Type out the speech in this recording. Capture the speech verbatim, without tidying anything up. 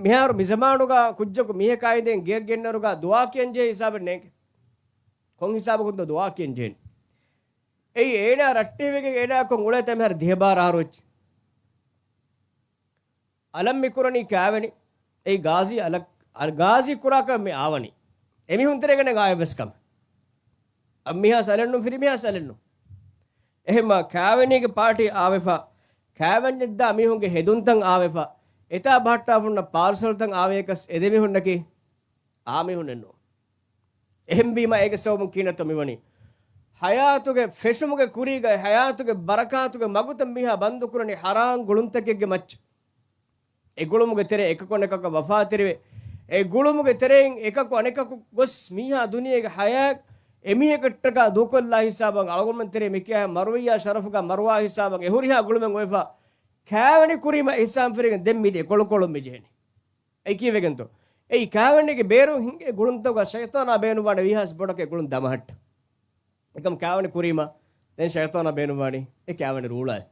މިހާރު މިޒަމާނުގަ ކުއްޖަކު މީހަކާ އިނދެން ގެޔަށް ގެންނަރުގަ ދުޢާ ކިޔަން ޖެހޭ ހިސާބެއް ނޭނގެ. ކޮން ހިސާބަކުންތޯ ދުޢާ ކިޔަން ޖެހެނީ؟ އެއީ އޭނާ ރައްޓެހިވެގެން އޭނާއަކުން އުޅޭތާ މިހާރު ދިހަ ބާރަ އަހަރު ވެއްޖެ. އަލަށް މި ކުރަނީ ކާވެނި. އެއީ ގާޒީ އަލަށް، އަ، ގާޒީ ކުރާކަށް މި އާވަނީ. އެމީހުން ތެރޭގަ ނެގާ އެއްވެސް ކަމެއް. އަށް މީހާ ސަލެއްނު، ފިރިމީހާ ސަލެއްނު. އެހެންމަ ކާވެނީގެ ޕާޓީ އާވެފަ، ކާވެންޏެއްދާ މީހުންގެ ހެދުންތައް އާވެފަ، އެތާ ބަހައްޓާފަ ހުންނަ ޕާރސަލްތައް އާވޭކަސް އެދެމީހުންނަކީ އާ މީހުންނެއްނު. އެހެންވީމަ އޭގެ ސަބަބުން ކިހިނެއްތޯ މިވަނީ؟ ޙަޔާތުގެ ފެށުމުގެ ކުރީގައި، ޙަޔާތުގެ ބަރަކާތުގެ މަގުތައް މީހާ ބަންދުކުރަނީ ޙަރާން ގުޅުންތަކެއްގެ މައްޗަށް. އެ ގުޅުމުގެ ތެރޭ އެކަކު އަނެކަކަށް ވަފާތެރިވެ، އެ ގުޅުމުގެ ތެރެއިން އެކަކު އަނެކަކު ގޮސް މީހާ ދުނިޔޭގެ ޙަޔާތް އެމީހަކަށްޓަކާ ދޫކޮށްލާ ހިސާބަށް އަޅުގަނޑުމެން ތެރޭ މިކިޔާ މަރުވިއްޔާ ޝަރަފުގަ މަރުވާ ހިސާބަށް އެހުރިހާ ގުޅުމެއް އޮވެފަ ކާވެނި ކުރީމަ އިޙްސާން ފެށިގެން ދެން މިދިޔަ އެކޮޅުކޮޅުން މިޖެހެނީ. އެއީ ކީއްވެގެންތޯ؟ އެއީ ކާވެނީގެ ބޭރުން ހިނގޭ ގުޅުންތަކުގަ ޝައިޠާނާ ބޭނުންވާނެ ވީހާވެސް ބޮޑަކަށް ގުޅުން ދަމަހައްޓަ. އެކަމް ކާވެނި ކުރީމަ ދެން ޝައިޠާނާ ބޭނުންވާނީ އެ ކާވެނި ރޫޅާއެއް.